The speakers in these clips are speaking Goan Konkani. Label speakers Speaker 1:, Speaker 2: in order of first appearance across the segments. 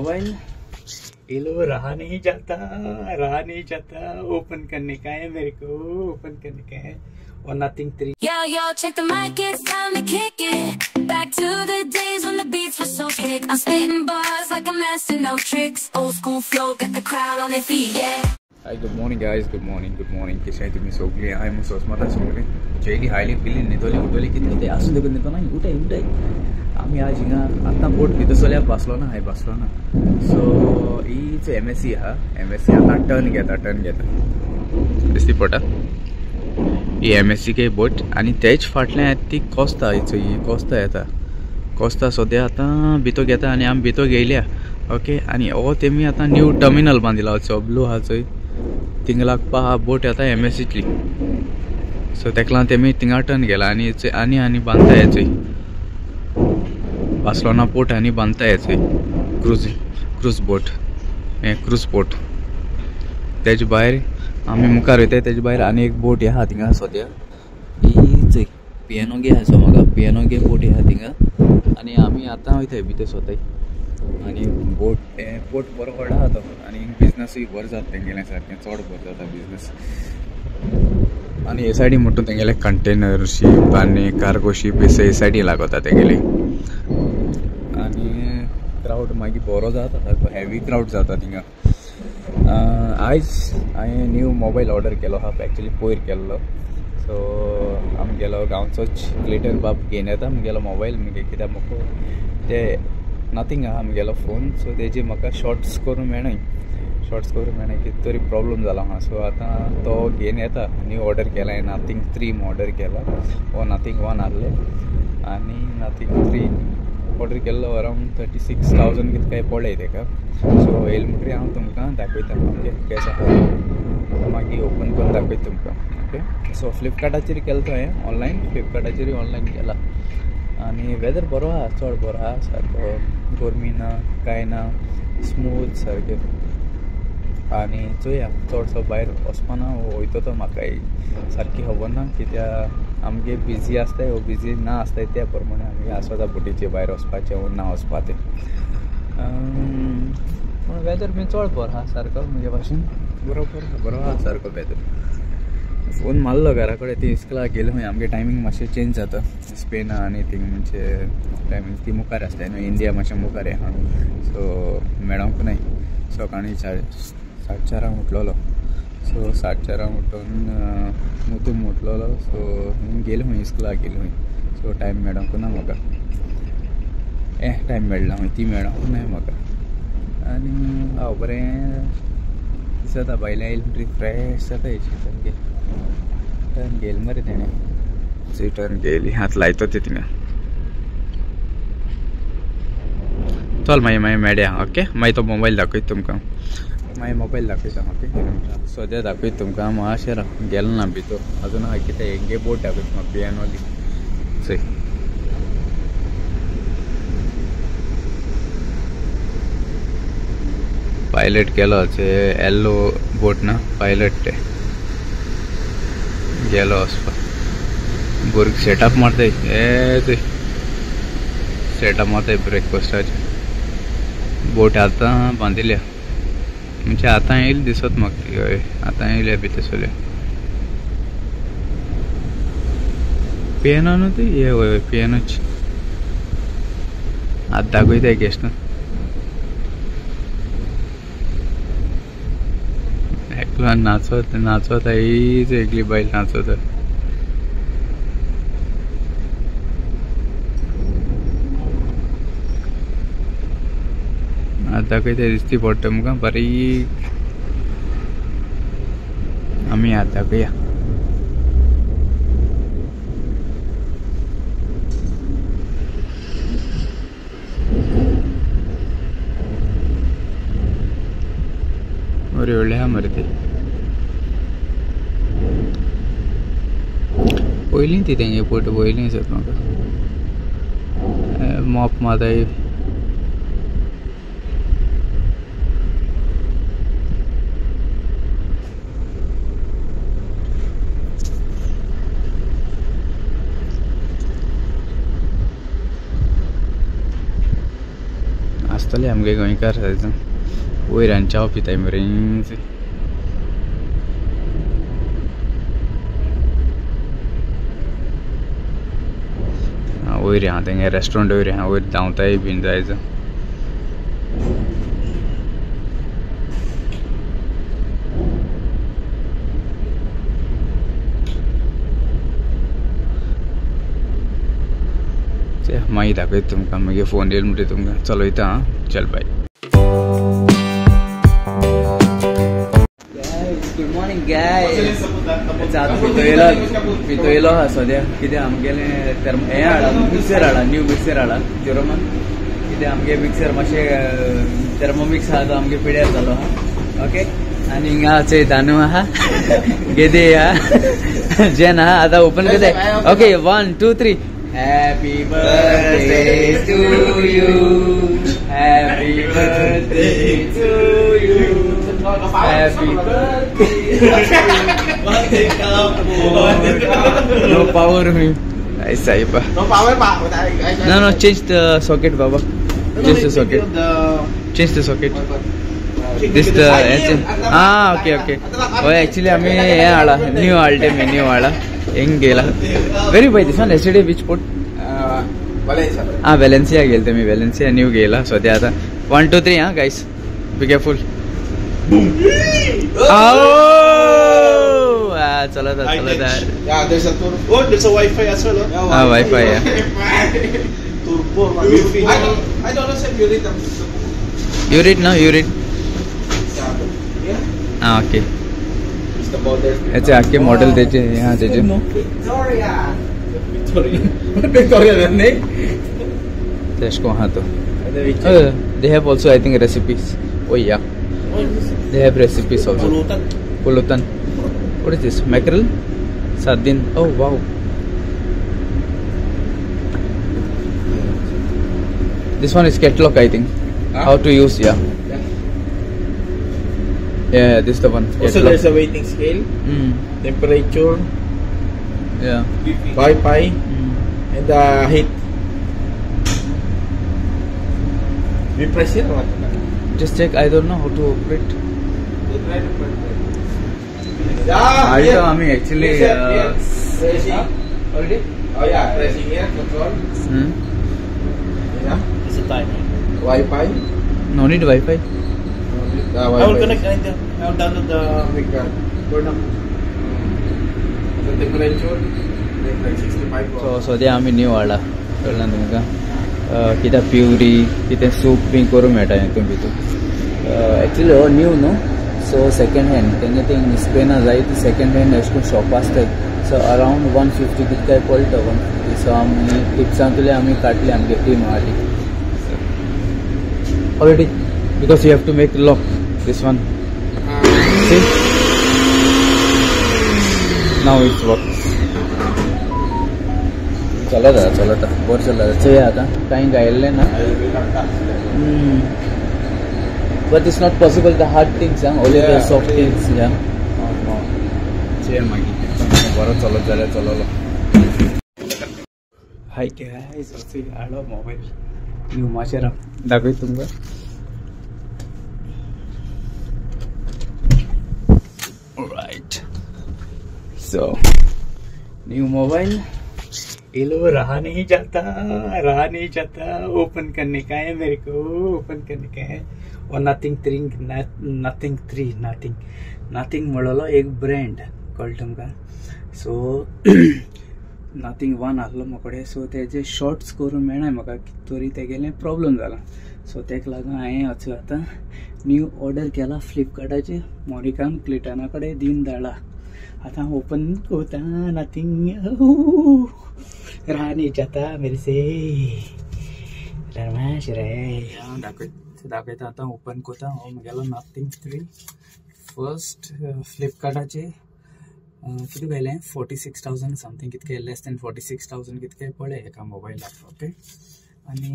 Speaker 1: मोबाईल ये रहा नहीं जाता, रहा नहीं जाता, ओपन करने का है मेरे को, ओपन करने का है। और nothing 3।
Speaker 2: Yo, yo, check the mic, it's time to kick it. Back to the days when the beats were so thick. I'm spitting bars like a master, no tricks. Old school flow, got the crowd on their feet, yeah.
Speaker 1: Hi, good morning guys, good morning, good morning. कसे आहे तुम्ही सगळे? हाय मग सोसमाता सगळे जेली हायली पिली न्हिदोली उठवली कितले ते आसून देखून न्हिदो ना, उठाय उठाय. आमी आज हिंगा आतां बोट भितर सोल्या बसलो ना, हाय बसलो ना. सो हीच एम एस सी आहा, एम एस सी आतां टर्न घेता, टर्न घेता दिसती पडटा ही एम एस सी के बोट. आनी तेच फाटल्यान ती कोस्ता, ही कोस्ता येता, कोस्ता सद्या आतां भितर घेता आनी आमी भितर घेयल्या. ओके, आनी हो तेमी आतां न्यू टर्मिनल बांदिला ब्लू आहा चोय, थिंगा लागपा आहा बोट येता एम एस सीतली. सो तेका लागून तेमी थिंगा टर्न गेला आनी आनी आनी बांदता येचोय बार्सेलोना पोर्ट आनी बांदता येचोय क्रूज, क्रूज बोट, हें क्रूज बोट. तेजे भायर आमी मुखार वयताय, तेजे भायर आनी एक बोट आहा थिंगा सद्या, ही चोय पियानो गे आसा म्हाका, पियानो गे बोट आहा थिंगा. आनी आमी आतां वयताय भितर सोताय. आनी बोट हें बोट बरो व्हडलो आहा तो, आनी बिजनसूय बरो जाता तेंगेलें, सारकें चड बरो जाता बिजनस. आनी हे सायडीन म्हणटा तेंगेले कंटेनर शीप आनी कार्गो शीप हे सायडीन लागता तेंगेले. आनी क्रावड मागीर बरो जाता, सारको हेवी क्रावड जाता थिंगा. आयज हांवें न्यू मोबायल ऑर्डर केलो आहा, एक्चुली पयर केल्लो. सो आमगेलो गांवचोच क्लेटन बाब घेवन येता म्हगेलो मोबायल, मुगे कित्याक म्हाका ते नथींग आहा म्हगेलो फोन. सो तेजी म्हाका शॉर्ट्स करूंक मेळनाय, शॉर्ट्स करूंक मेळनाय, कितें तरी प्रॉब्लम जाला आहा. सो आतां तो घेवन येता, न्यू ऑर्डर केला हांवें, नथींग 3 ऑर्डर केला, हो नथींग 1 आहले आनी नथींग 3 ऑर्डर केल्लो अरावंड 36,000 कितें काय पडलें तेका. सो येयले म्हणटकीर हांव तुमकां दाखयता, ओके केसो आहा मागीर ओपन करून दाखयता तुमकां. ओके, सो फ्लिपकार्टाचेर केलो तो हांवें ऑनलायन, फ्लिपकार्टाचेरूय ऑनलायन केला. आनी वेदर बरो आहा, चड बरो आहा, सारको गरमी ना कांय ना, स्मूथ सारकें. आनी चोया चडसो भायर वचपाना वयता तो म्हाकाय सारकी खबर ना, कित्याक आमगे बिजी आसताय वो बिजी ना आसताय त्या प्रमाणे आमगे आसता बोटीचे भायर वचपाचें वो ना वचपा तें. पूण वेदर बी चड बरो आहा सारको म्हजे भाशेन, बरोबर बरो आहा सारको वेदर. फोन मारलो घरा कडेन, ती इस्कुलाक गेली खंय, आमगे टायमींग मातशें चेंज जाता स्पेना आनी थिंग म्हणजे टायमींग ती मुखार आसताय न्हू, इंडिया मातशें मुखार आहा. सो मेळोंक नाय, सकाळीं 4:30 उठलोलो, सो 4:30 उठून मुतूम उठलोलो. सो गेली खंय इस्कुलाक गेली खंय, सो टायम मेळोंक ना म्हाका, टायम मेळना खंय, ती मेळोंक नाय म्हाका. आनी हांव बरें दिसता भायल्यान आयलें म्हणटकीर फ्रेश जाता हेची सामकें. टर्न घेयलें मरे तेणें, टर्न घेयली, हात लायतो ते थिंगा. चल मागीर मागीर मेळया. ओके, मागीर तो मोबायल दाखयता तुमकां, मागीर मोबायल दाखयता. ओके, सद्या दाखयता तुमकां. मातशें गेलो ना भितर अजून आहा कितें हेंगे बोट दाखयता म्हाका पियानोली. चोय पायलट गेलो, येल्लो बोट ना पायलट ते गेलो वचपाक. भुरगीं सेटअप मारताय, हे चोय सेटअप मारताय ब्रेकफास्टाचे. बोट आतां बांदिल्या म्हणजे आतां येयली दिसत म्हाका ती, हय आतां येयल्या भितर सगळ्या. पियानो न्हू ती, हे हय हय पियानोच. आतां दाखयता गेस्ट एकलो नाचत नाचत हीच एकली बायल नाचत. आतां दाखयता दिसती पडटा तुमकां बारीक. आमी आतां दाखया. बरी व्हडली आहा मरे ती, पयलीं ती तेंगे फोटो पयलीं दिसत म्हाका. मोप मारताय आसतले आमगे गोंयकार जायच वयर आनी च्याव पिताय मरे. वयर आहा तेंगे रेस्टोरंट वयर आहा, वयर धांवताय बीन जायच. मागीर दाखयता तुमकां, मागीर फोन येयल म्हणटकीर तुमकां चलयता. आं चल बाय. Good morning guys. आतां पितोयलो आहा सद्या. कितें आमगेलें हें हाडा, मिक्सर हाडा, न्यू मिक्सर हाडा जेरोमान. कितें आमगे मिक्सर मातशें थर्मोमिक्स आहा तो आमगे पिड्यार जालो आहा. ओके आनी हिंगा चोय दानू आहा, गेदे आहा, जेन आहा. आतां ओपन करता. Okay 1 2 3. Happy birthday to you. Happy birthday to you. Happy birthday. No power me. Aisa iba.
Speaker 3: No power pa.
Speaker 1: No no, change the socket baba. Change the socket. Change the socket. This the ah okay okay. Oh actually ami hey ala new alde me new ala. Engela. Very by this one yesterday which port?
Speaker 3: Valencia.
Speaker 1: Ah Valencia गेलते मी, Valencia new गेला सध्या आता. 1 2 3 हा guys, be careful. Oh चलत चलत.
Speaker 3: Yeah, there's a turbo. Oh, there's a Wi-Fi as well.
Speaker 1: Yeah, ah Wi-Fi yeah.
Speaker 3: Turbo. I don't know if you read them.
Speaker 1: You read now, you read.
Speaker 3: Yeah.
Speaker 1: Ah okay. अच्छा आके मॉडल देचे यहाँ देचे.
Speaker 3: Victoria. Victoria. Victoria नहीं.
Speaker 1: Tesco हाँ तो. They have also I think recipes. Oh yeah. They have recipes also.
Speaker 3: Pulutan.
Speaker 1: Pulutan. What is this? Mackerel? Sardine. Oh wow. This one is catalog I think.
Speaker 3: Huh?
Speaker 1: How to use, yeah. Yeah, this is the one.
Speaker 3: Also, there's a weighting scale, temperature,
Speaker 1: yeah,
Speaker 3: Wi-Fi, and the heat. We press it or what?
Speaker 1: Just check. I don't know how to operate.
Speaker 3: They try to press it. Yeah.
Speaker 1: I don't. I mean, actually.
Speaker 3: Pressing already. Oh yeah, pressing here control. Yeah.
Speaker 4: It's a timer.
Speaker 3: Wi-Fi.
Speaker 1: No need Wi-Fi.
Speaker 4: I will connect and I will download the
Speaker 3: record. The temperature like 65.
Speaker 1: So सद्या आमी न्यू हाडला कळ्ळें तुमकां. कितें प्युरी कितें सूप बी करूंक मेळटा हितून भितर. एक्चुली हो न्यू न्हू, सो सेकेंड हँड तेंगे ते स्पेना जाय ती सेकेंड हँड अशें करून शॉप आसतात. सो अरावंड 150 कितें काय पडटा, 150. सो आमी टिप्सांतले आमी काडले आमगे टीम हाडली already because you have to make lock this one. See now it works. चलता चलता बरें चलता. चोया आतां कांय गायल्लें ना. But it's not possible the hard things, only the soft things. Yeah चोया मागीर बरो चलत जाल्यार चललो. हाय गायस, हाडलो मोबायल न्यू मातशें राव दाखयता तुमकां. Right, so new mobile.
Speaker 4: ये लो, रहा नहीं जाता, रहा नहीं जाता. ओपन करने का है मेरे को, ओपन करने का है. और नथिंग 3, नथिंग 3, नथिंग नथिंग म्हणलो एक ब्रँड कळ्ळें तुमकां. सो नथिंग 1 आहलो म्हाका कडेन. सो तेजे शॉर्ट्स करूंक मेळना म्हाका, तरी तेगेलें प्रॉब्लम जाला. सो तेका लागून हांवें वचून आतां न्यू ऑर्डर केला फ्लिपकार्टाचेर. मॉनिकान क्लिटना कडेन दिवन धाडला. आतां ओपन करता नथिंग. रहा नहीं जाता मेरे से, रमेश रे.
Speaker 1: दाखयता आतां ओपन करता. हो म्हगेलो नथिंग 3 फर्स्ट फ्लिपकार्टाचेर कितें घायलें 46,000 समथींग कितके, लेस देन 46,000 कितके पडले एका मोबायलाक. ओके आनी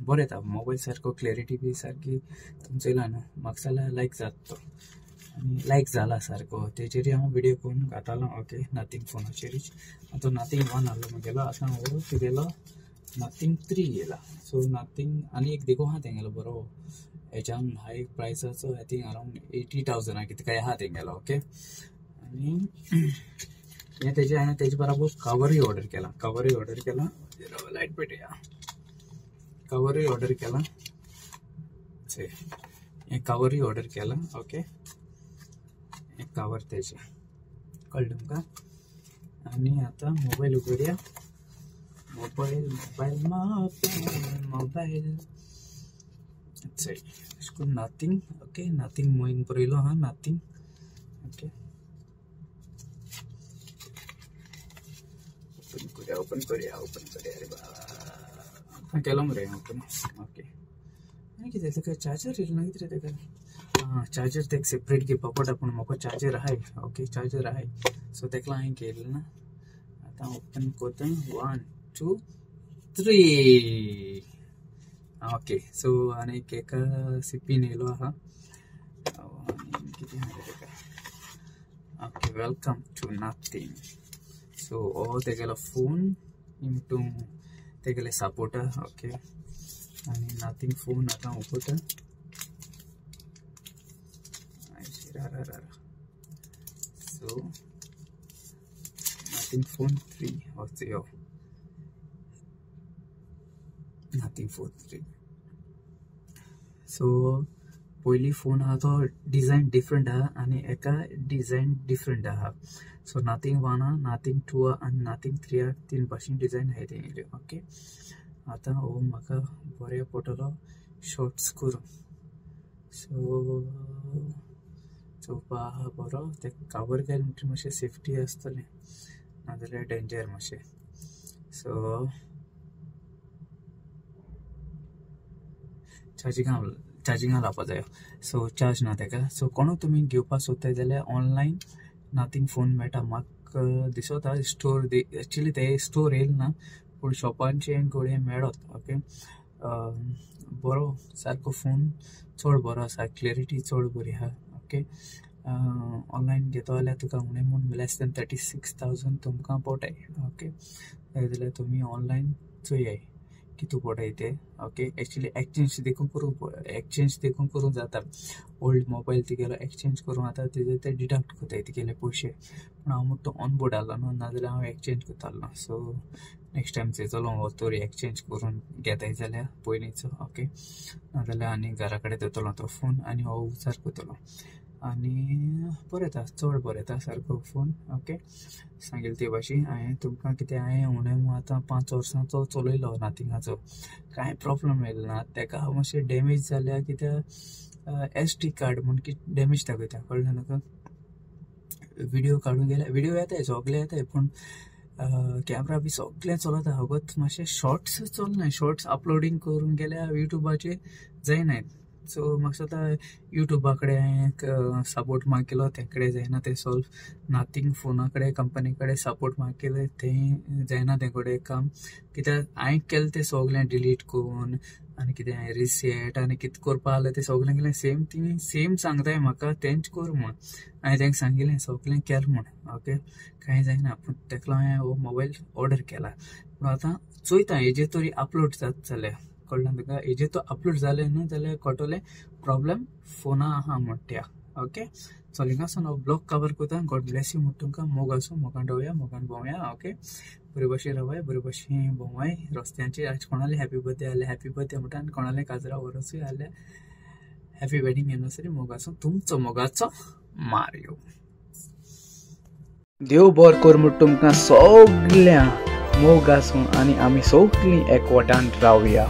Speaker 1: बरें येता मोबायल सारको, क्लॅरिटी बी सारकी तुमचो येयला न्हू. म्हाका जाल्यार लायक जाता तो आनी लायक जाला सारको. तेजेर हांव विडियो करून घातालो. Okay nothing फोनाचेरूच. आतां नथिंग 1 आहलो म्हगेलो. आतां हो तुगेलो नथिंग 3 येयला. सो नथिंग आनी एक देखून आहा तेंगेलो बरो हेच्यान हाय प्रायसाचो I think around 80,000 कितें काय आहा तेंगेलो. ओके आनी हें तेजे हांवें तेजे बराबर कवरूय ऑर्डर केला. कवरूय ऑर्डर केला, लायट पेटया, कवरूय ऑर्डर केला, हें कवरूय ऑर्डर केला. ओके हें कवर तेजें कळ्ळें तुमकां. आनी आतां मोबायल उगडया. मोबायल मोबायल मोबायल मोबायल अशें करून नथिंग. ओके नथिंग मोहीन बरयलो आहा नथिंग. ओके ओपन करूया, ओपन करूया, ओपन करूया. अरे बाबा केलो मरे ओपन. ओके आनी कितें तेका चार्जर येयलो ना कितें तेका? आं चार्जर तेका सेपरेट घेवपा पडटा, पूण म्हाका चार्जर आहाय. ओके चार्जर आहाय, सो तेका हांवें केलें ना. आतां ओपन करता, 1 2 3. ओके सो आनी एका सिपीन येयलो आहा. आनी कितें आहा तेका? Okay welcome to Nothing. So हो तेगेलो फोन इंटू तेगेले सपोर्टर. ओके आनी नथिंग फोन आतां उगडटा. सो नथिंग फोन 3 हो नथिंग फोन 3. सो पयली फोन आहा तो डिजायन डिफरंट आहा आनी एका डिजायन डिफरंट आहा. सो नथिंग 1 आहा, नथिंग 2 आहा आनी नथिंग 3 आहा, तीन भाशेन डिजायन आहाय तेंगेल्यो. ओके आतां हो म्हाका बरें पडटलो शॉर्ट्स करूंक. सो चोवपा आहा बरो, ते कवर घाल म्हणटकीर मातशें सेफ्टी आसतलें, नाजाल्यार डेंजर मातशें. सो चार्जिंगा लावपा जायो. सो चार्ज ना तेका. सो कोणूय तुमी घेवपाक सोदताय जाल्यार ऑनलायन नथिंग फोन मेळटा. म्हाका दिसता स्टोर एक्चुली ते स्टोर येयल ना, पूण शॉपांचे घडये मेळत. ओके बरो सारको फोन चड बरो आसा, क्लॅरिटी चड बरी आहा. ओके ऑनलायन घेतो जाल्यार तुका उणें म्हूण लेस देन 36,000 तुमकां पडटाय. ओके जाल्यार तुमी ऑनलायन चोयाय कितू पडटाय ते. ओके एक्चुली एक्सचेंज देखून करूंक, एक्सचेंज देखून करूंक जाता. ओल्ड मोबायल तिगेलो एक्सचेंज करूंक आतां तेजे ते डिडक्ट करताय तिगेले पयशे, पूण हांव म्हणटा तो ऑन बोर्ड आहलो न्हू, नाजाल्यार हांव एक्सचेंज करतालो. सो नेक्स्ट टायम चोयतलो हो तोरी एक्सचेंज करून घेताय जाल्यार पयलींचो. ओके नाजाल्यार आनी घरा कडेन दवरतलो तो फोन आनी हो उजार करतलो आनी बरें येता, चड बरें येता सारको फोन. ओके सांगेल ते भाशेन हांवें तुमकां कितें हांवें उणें आतां 5 वर्सांचो चलयलो नथिंगाचो, कांय प्रोब्लम येयलो ना तेका. मातशें डॅमेज जाल्या कित्याक SD card म्हूण कितें डॅमेज दाखयता, कळ्ळें तुका. विडियो काडूंक गेल्यार विडियो येताय, सगळें येताय, पूण कॅमरा बी सगळें चलता, फकत मातशें शॉर्ट्स चलनाय. शॉर्ट्स अपलोडींग करूंक गेल्यार युट्यूबाचेर जायनाय. सो म्हाका दिसता युट्यूबा कडेन सपोर्ट मागिल्लो ते कडेन जायना तें सॉल्व. नथिंग फोना कडेन कंपनी कडेन सपोर्ट मागिल्लें तें जायना तें कडेन काम, कित्याक हांवें केलें तें सगळें डिलीट करून आनी कितें हांवें रिसेट आनी कितें करपा जालें तें सगळें केलें. सेम ती सेम सांगताय म्हाका तेंच कर म्हूण, हांवें तांकां सांगिल्लें सगळें केलें म्हूण. ओके कांय जायना, पूण तेका हांवें हो मोबायल ऑर्डर केला. पूण आतां चोयता हेजेर तरी अपलोड जाता जाल्यार, कळ्ळें तुका. हेजेर तो अपलोड जालें न्हू जाल्यार कळटलें प्रोब्लम फोना आहा म्हणटा. ओके चल हिंगासून हांव ब्लॉग कवर करता. गॉड ब्लेस you म्हूण तुमकां. मोग आसूं, मोगान रावया, मोगान भोंवया. ओके बरे भाशेन रावाय, बरे भाशेन भोंवाय रस्त्यांचेर. आज कोणाले हॅपी बर्थडे आसल्यार हॅपी बर्थडे म्हणटा आनी कोणाले काजरा वरसूय आसल्यार हॅपी वेडींग एनिवर्सरी. मोग आसूं तुमचो मोगाचो मारियो. देव बरो कर म्हूण तुमकां सगळ्यांक मोग आसूं आनी आमी सगळीं एकवटान रावया.